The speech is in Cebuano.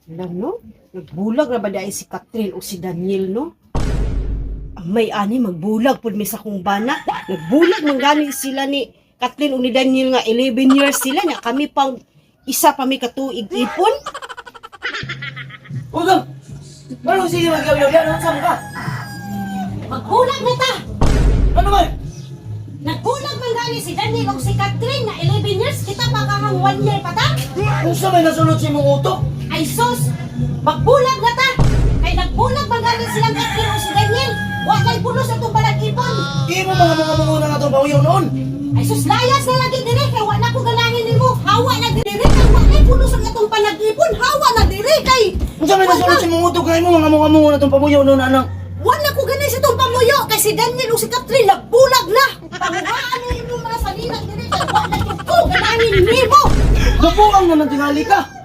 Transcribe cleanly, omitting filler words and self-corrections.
Lang, no? Nagbulag na ba dahil si Catherine o si Daniel, no? May ani, magbulag pud mi sa kong bana. Nagbulag man gani sila ni Kathleen o ni Daniel nga 11 years sila nya kami pang isa pa mi katuig ipon. Ugam! Ano sige magyaw-yaw yan? Ano ka? Magbulag na ta! Ano man? Nagbulag man gani si Daniel o si Catherine nga 11 years kita pa kahang 1 year pa ta. Kung sa may nasunod sa imong utok? Ay sus! Magbulag na ta! Kay nagbulag man gani silang Catherine o si Daniel. Wa kay pulos atong balag-ipon. Imo mga mga mga nga itong pamuyaw noon. Ay sus, layas na lagi dire kay wa na ko ganahin nimo. Hawa na dire kay wa kay pulos ang atong panag-ipon. Hawa na dire kay Kung sa may nasunod sa imong utok nga imo mga mga mga itong pamuyaw noon anang. wa na ko ganahin sa itong pamuyo kay si Daniel ug si Catherine nagbulag na. Panguhaan ni imong mga salina dire kay wa na jud ko ganahin nimo. Gabuang naman tingali ka.